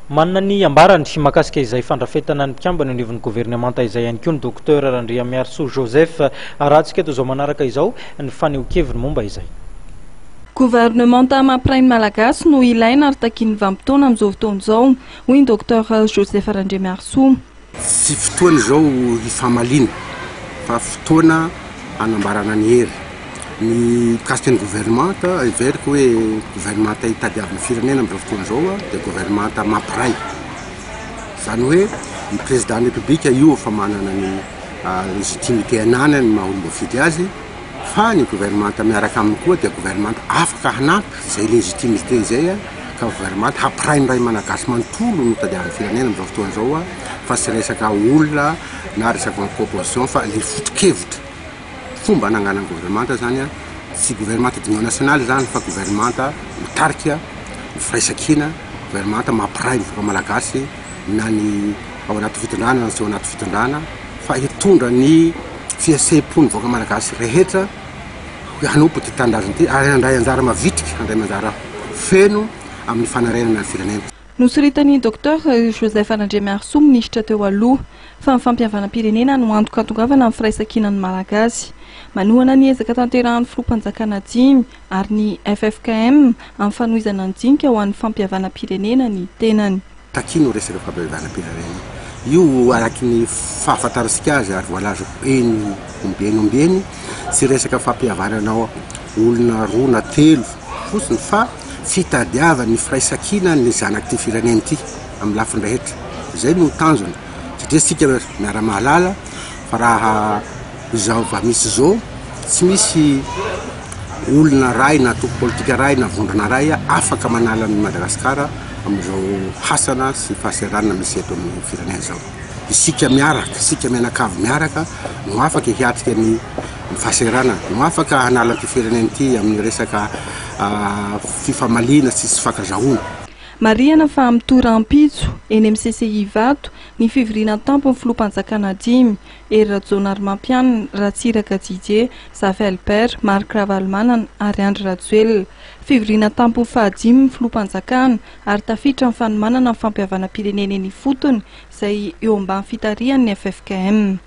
Manana ny ambarany mahakasika izay fandrafetana ny mpikambana eo anivon'ny governemanta izay ihany koa ny Docteur Randriamiarisoa Joseph. Arahantsika eto izao manaraka izao ny fanehoan-keviny momba izay. Governemanta mampiray ny Malagasy no ilaina ary takian'ny vanim-potoana amin'izao fotoana izao, hoy ny Docteur Joseph Randriamiarisoa. Tsy fotoana izao hifamaliana fa fotoana hanambarana ny hery. Ny mikasika ny governemanta, heveriko hoe governemanta itadiavin'ny firenena amin'izao fotoana izao dia governemanta mampiray. Izany hoe ny président ny république io efa manana ny légitimité ananany maha olom-boafidy azy fa ny governemanta miaraka aminy koa dia governemanta afaka hanampy izay légitimité izay ka gouvernemanta hampiray ny ray malagasy manontolo no tadiavin'ny firenena amin'izao fotoana izao fa tsy resaka olona na resaka composition fa le foto-kevitra fomba hananganana gouvernemanta zany tsy gouvernemanta d'union nationale zany fa gouvernemanta mitarika ny firaisankina, gouvernemanta mampiray ny vahoaka malagasy na ny ao anaty fitondrana na tsy ao anaty fitondrana fa hitondra ny fihetseham-pon'ny vahoaka malagasy rehetra hanompo ity tanindrazana ity ary handray anjara mavitrika, handray anjara feno amin'ny fanarenana ny firenena. Nosoritan'ny Docteur Joseph Randriamiarisoa, minisitra teo aloha, fa ny fampihavanam-pirenena no antoka hahatongavana amin'ny firaisankinan'ny Malagasy. Manohana ny ezaka tanterahan'ny filoham-panjakana dimy ary ny ffkm amin'ny fanohizana ny dinika ho an'ny fampihavanam-pirenena ny tenany. Takiana io resaka fampihavanam-pirenena io araky ny fahafantarantsika azy ary voalazako eny ombieny ombieny, tsy resaka fampihavanana olona roa na telo fotsiny fa fitadiavana ny firaisankina ny zanak'ity firenena ity amin'ny lafiny rehetra. Izay no tanjona satria isika miara-mahalala fa raha izao zava-misy izao tsy misy olona iray na antoko politika iray na vondrona iray afaka manala an'i Madagasikara amin'izao hasana sy fahasahiranana misy eto amin'ny firenena izao. Isika miaraka, isika mianakavy miaraka no afaka hiatrika ny fahasahiranana, no afaka hanala ity firenena ity amin'ny resaka fifamaliana sy tsy fifankazahoana. Marihana fa mitohy rahampitso, eny amin'ny CCI Ivato, ny fivoriana an-tampon'ny filoham-panjakana dimy, Hery Rajaonarimampianina, Ratsiraka Didier, Zafy Albert, Marc Ravalomanana ary Andry Rajoelina. Fivoriana an-tampony fahadimy ny filoham-panjakana ary tafiditra amin'ny fanomanana ny fampihavanam-pirenena eny ifotony izay eo ambany fitarihan'ny ffkm.